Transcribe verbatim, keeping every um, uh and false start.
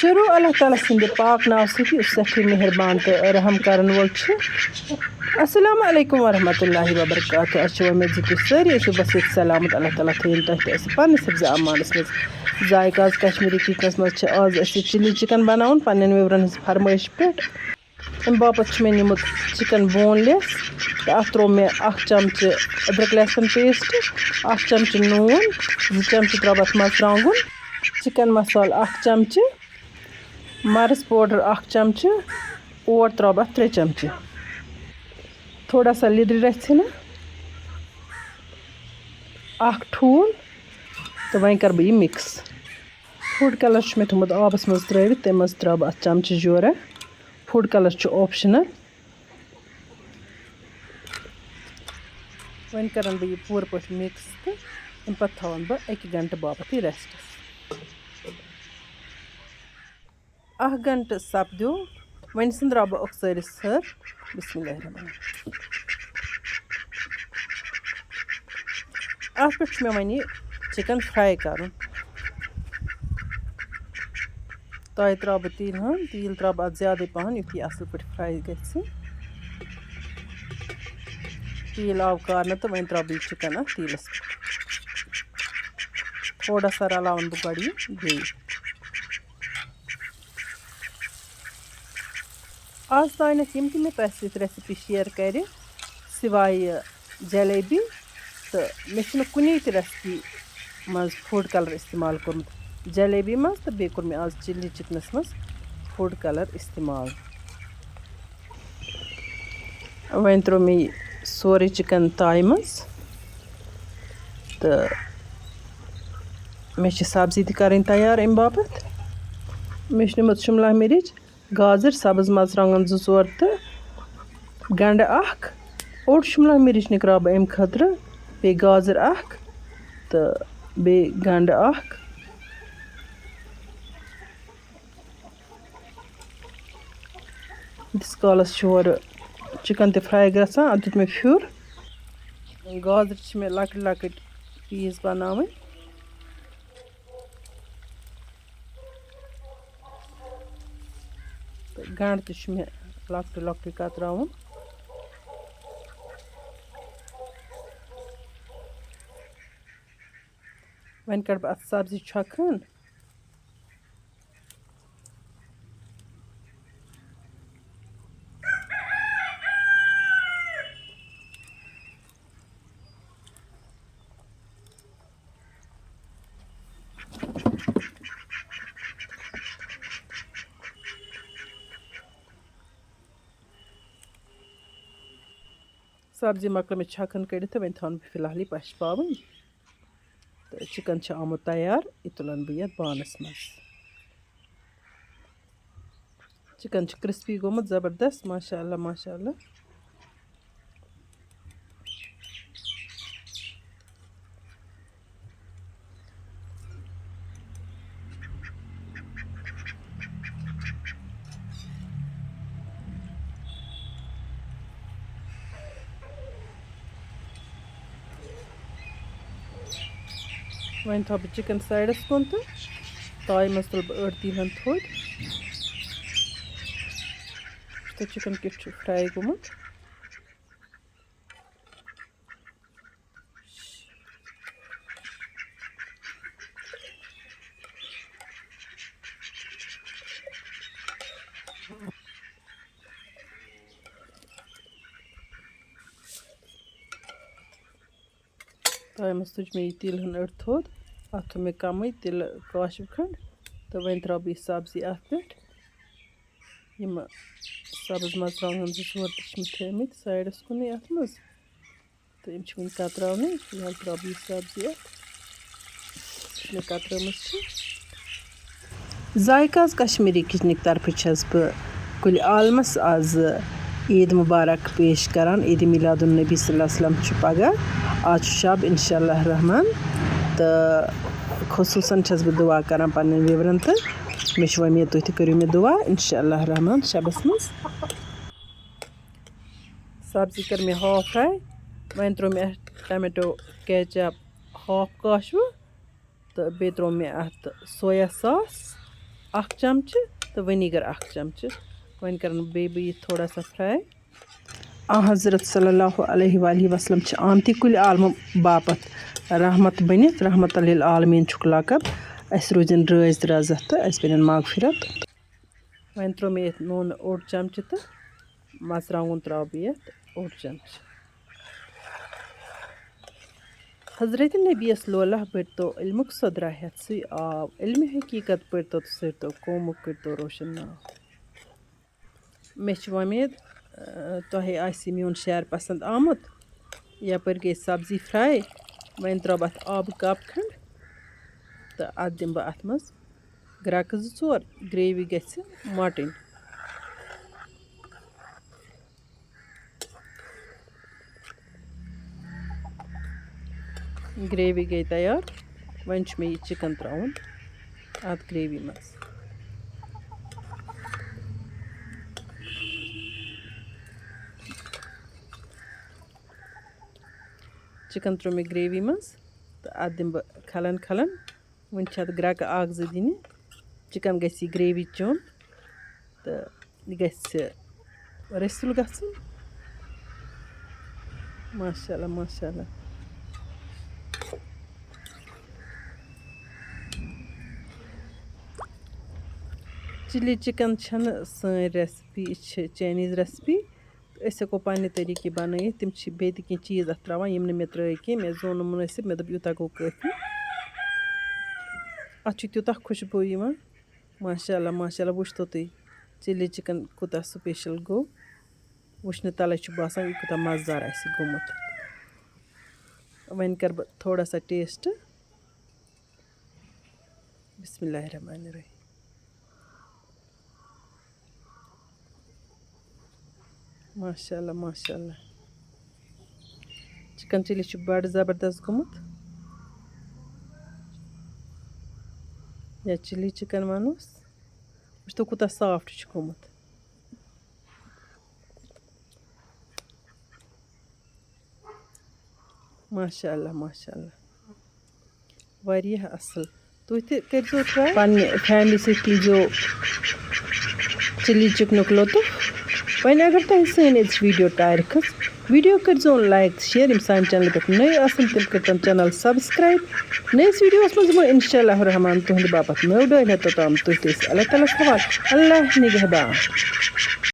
شروع اللہ تعالیٰ سٕنٛدِ پاک ناوٕ سۭتۍ، یُس سٮ۪ٹھٕے مہربان تہٕ رحم کرن وول چھُ۔ السلام علیکم ورحمۃ اللہ وبرکاتہ۔ اَسہِ چھِ وۄمید زِ تُہۍ سٲری ٲسِو بس ییٚتہِ سلامت۔ اللہ تعالیٰ تھٲیِن تۄہہِ تہِ اَسہِ پننِس حفظِ امانس منٛز۔ ذائقہ آز کشمیٖری کچنس منٛز چھِ آز اَسہِ چِلی چِکن بناوُن پننٮ۪ن viewerن ہٕنٛزِ فرمٲیش پٮ۪ٹھ۔ اَمہِ باپتھ چھُ مےٚ نیوٗمُت چِکن boneless تہٕ اَتھ ترٛوو مےٚ اَکھ چمچہٕ أدرَک لہسن paste، اَکھ چمچہٕ نوٗن، زٕ چمچہٕ ترٛاوٕ بہٕ اَتھ مرژٕوانٛگُن، چِکن مسالہٕ اَکھ چمچہٕ، مرٕژ powder اَکھ چمچہٕ، اوٹ ترٛاوٕ بہٕ اَتھ ترٛےٚ چمچہٕ، تھوڑا سا لیٚدٕر رَژھِ ہنا، اَکھ ٹھوٗل تہٕ وۄنۍ کَرٕ بہٕ یہِ mix۔ Food colour چھُ مےٚ تھوٚمُت آبَس منٛز ترٛٲوِتھ، تَمہِ منٛز ترٛاوٕ بہٕ اَتھ چمچہٕ جورہ۔ Food colour چھُ optional۔ وۄنۍ کَرَن بہٕ یہِ پوٗرٕ پٲٹھۍ mix تہٕ اَمہِ پَتہٕ تھاوَن بہٕ اَکہِ گھنٹہٕ باپَتھ یہِ restس۔ اَکھ گھنٹہٕ سَپدیو، وۄنۍ سٕنٛدراو بہٕ أکسٲرِس ژھٔر۔ بسم اللہ الرحمن الرحیم۔ اَتھ پٮ۪ٹھ چھُ مےٚ وۄنۍ یہِ چِکن fry کَرُن۔ تۄہہِ ترٛاوٕ بہٕ تیٖل ہن، تیٖل ترٛاوٕ بہٕ اَتھ زیادَے پَہَن، یُتھ یہِ اَصٕل پٲٹھۍ fry گژھِ۔ تیٖل آو کارنہٕ تہٕ وۄنۍ ترٛاوٕ بہٕ یہِ چِکن اَتھ تیٖلَس پٮ۪ٹھ۔ تھوڑا سا رَلاوَن بہٕ گۄڈٕ یہِ بیٚیہِ۔ آز تانٮ۪تھ یِم تہِ مےٚ تۄہہِ سۭتۍ recipe share کَرِ، سوائے جلیبی، تہٕ مےٚ چھُنہٕ کُنی تہِ recipe منٛز food colour استعمال کوٚرمُت۔ جلیبی منٛز تہٕ بیٚیہِ کوٚر مےٚ آز چِلی چِکنَس منٛز food colour استعمال۔ وۄنۍ ترٛوو مےٚ یہِ سورُے چِکَن تایہِ منٛز تہٕ مےٚ چھِ سبزی تہِ کَرٕنۍ تیار اَمہِ باپَتھ۔ مےٚ چھِ نِمٕژ شِملہ مِرِچ، گازٕر، سبٕز مرژٕوانٛگَن زٕ ژور تہٕ گنٛڈٕ اَکھ۔ اوٚڑ شِملہ مِرِچ نِکراو بہٕ اَمہِ خٲطرٕ، بیٚیہِ گازٕر اَکھ تہٕ بیٚیہِ گنٛڈٕ اَکھ۔ ییٖتِس کالَس چھُ ہورٕ چِکَن تہِ fry گژھان، اَتھ دیُت مےٚ پھیُر۔ گازرِ چھِ مےٚ لۄکٕٹۍ لۄکٕٹۍ piece بَناوٕنۍ۔ تہٕ گنٛڈٕ تہِ چھُ مےٚ لۄکٹُے لۄکٹُے کتراوُن۔ وۄنۍ کڑٕ بہٕ اتھ سبزی چھۄکھ ہن۔ سبزی مۄکلٲو مےٚ چھکھن کٔڑِتھ تہٕ وۄنۍ تھاوَن بہٕ فی الحال یہِ پَشپاوٕنۍ۔ تہٕ چِکن چھُ آمُت تیار، یہِ تُلَن بہٕ یَتھ بانَس منٛز۔ چِکن چھُ crispy گوٚمُت زبردست، ماشاء اللہ، ماشاء اللہ۔ وۄنۍ تھاوٕ بہٕ چِکن سایڈَس کُن تہٕ تایہِ منٛز تُلہٕ بہٕ أڑ تیٖلَن تھوٚد۔ وٕچھتو چِکن کیُتھ چھُ fry گوٚمُت۔ تایہِ منٛز تُج مےٚ یہِ تیٖلہِ ہن أڑ تھوٚد، اَتھ تھوٚو مےٚ کَمٕے تیٖلہٕ کاشوٕ کھنٛڈ، تہٕ وۄنۍ ترٛاوٕ بہٕ یہِ سبزی اَتھ پٮ۪ٹھ۔ یِم سبٕز مرژٕوانٛگن زٕ ژور تہِ چھِ مےٚ تھٲومٕتۍ سایڈَس کُنُے اَتھ منٛز، تہٕ یِم چھِ وٕنہِ کتراونٕے۔ فی الحال ترٛاوٕ بہٕ یہِ سبزی اَتھ، یُس مےٚ کترٲومٕژ چھِ۔ ذائقہ آز کشمیٖری کچنٕکۍ طرفہٕ چھَس بہٕ کُلہِ عالمس آز عیٖد مُبارک پیش کران۔ عیٖدِ میٖلاد النبی صلی اللہ علیہ وسلم چھُ پگاہ، آز چھُ شب انشاء اللہ الرحمن، تہٕ خصوٗصاً چھَس بہٕ دُعا کران پننٮ۪ن viewerن تہٕ مےٚ چھِ وۄمید تُہۍ تہِ کٔرِو مےٚ دُعا انشاء اللہ الرحمن شبس منٛز۔ سبزی کٔر مےٚ half fry، وۄنۍ ترٛوو مےٚ اَتھ tomato ketchup half کاشوٕ۔ تہٕ بیٚیہِ ترٛوو مےٚ اَتھ soya sauce۔ اَکھ چمچہٕ تہٕ وِنیگر اَکھ چمچہٕ۔ وۄنۍ کَرَن بیٚیہِ بہٕ یہِ تھوڑا سا fry۔ آ حضرت صلی اللہ علیہ وآلہ وسلم چھِ آمتی کُلہِ عالمہٕ باپتھ رحمت بٔنِتھ، رحمت للعالمین چھُکھ لقب۔ اَسہِ روٗزِن رٲضۍ درٛٲزتھ تہٕ اَسہِ بٔنِن مغفرت۔ وۄنۍ ترٛوو مےٚ یَتھ نوٗن اوٚڑ چمچہٕ تہٕ مرژٕوانٛگُن ترٛاوٕ بہٕ یَتھ اوٚڑ چمچہٕ۔ حضرت نبیَس لولہ بٔرۍ تو علمُک سۄدرا ہٮ۪تھ سُے آو، علمِ حقیٖقت پٔرۍ تو تہٕ سٔرۍ تو، قومُک کٔرۍ تو روشن ناو۔ مےٚ چھِ وۄمید، آ، تۄہہِ آسہِ میون share پسنٛد آمُت۔ یَپٲرۍ گٔے سبزی fry، وۄنۍ ترٛاوٕ بہٕ اَتھ آبہٕ cup کھنٛڈ تہٕ اَتھ دِمہٕ بہٕ اَتھ منٛز گرٛٮ۪کہٕ زٕ ژور، gravy گژھِ مۄٹٕنۍ۔ Gravy گٔے تیار۔ وۄنۍ چھُ مےٚ یہِ chicken ترٛاوُن اَتھ gravy منٛز۔ Chicken ترٛوو مےٚ gravy منٛز تہٕ اَتھ دِمہٕ بہٕ کھلَن کھلَن۔ وۄنۍ چھِ اَتھ گرٛٮ۪کہٕ اَکھ زٕ دِنہِ۔ Chicken گژھِ یہِ gravy چیوٚن تہٕ یہِ گژھِ رٔسِل گژھُن۔ ماشاء اللہ، ماشاء اللہ۔ Chilli chicken چھَنہٕ سٲنۍ recipe، یہِ چھِ Chinese recipe۔ أسۍ ہٮ۪کو پننہِ طریٖقہٕ یہِ بنٲیِتھ۔ تِم چھِ بیٚیہِ تہِ کینٛہہ چیٖز اَتھ ترٛاوان، یِم نہٕ مےٚ ترٛٲے کینٛہہ۔ مےٚ زون نہٕ مُنٲسِب، مےٚ دوٚپ، یوٗتاہ گوٚو کٲفی۔ اَتھ چھُ تیوٗتاہ خوشبوٗ یِوان۔ ماشاء اللہ، ماشاء اللہ، وٕچھتو تُہۍ، chilli chicken کوٗتاہ special گوٚو۔ وٕچھنہٕ تَلَے چھُ باسان، یہِ کوٗتاہ مَزٕدار آسہِ گوٚمُت۔ وۄنۍ کَرٕ بہٕ تھوڑا سا taste۔ بسم اللہ الرحمن الرحیم۔ ماشاء اللہ، ماشاء اللہ۔ Chicken chilli چھُ بڑٕ زبردست گوٚمُت۔ یا chilli chicken وَنوس۔ وٕچھتو کوٗتاہ soft چھُ گوٚمُت۔ ماشاء اللہ، ماشاء اللہ۔ واریاہ اَصٕل۔ تُہۍ تہِ کٔرۍزیو try۔ پنٛنہِ family سۭتۍ تُلۍزیو chilli chicken ُک لطف۔ وۄنۍ اگر تۄہہِ سٲنۍ أزِچ video ٹارِ کھٔژ، video کٔرۍزیو like تہٕ share۔ یِم سانہِ channel پٮ۪ٹھ نٔوۍ آسَن، تِم کٔرۍتَن channel subscribe۔ نٔیِس video وَس منٛز یِمو اِنشاء اللہ الرحمٰن تُہٕنٛدِ باپَتھ نٔو ڈٲلۍ ہٮ۪تھ۔ توٚتام تُہۍ تہِ ٲسِو اللہ تعالیٰ ہَس حوالہٕ۔ اللہ نِگہبان۔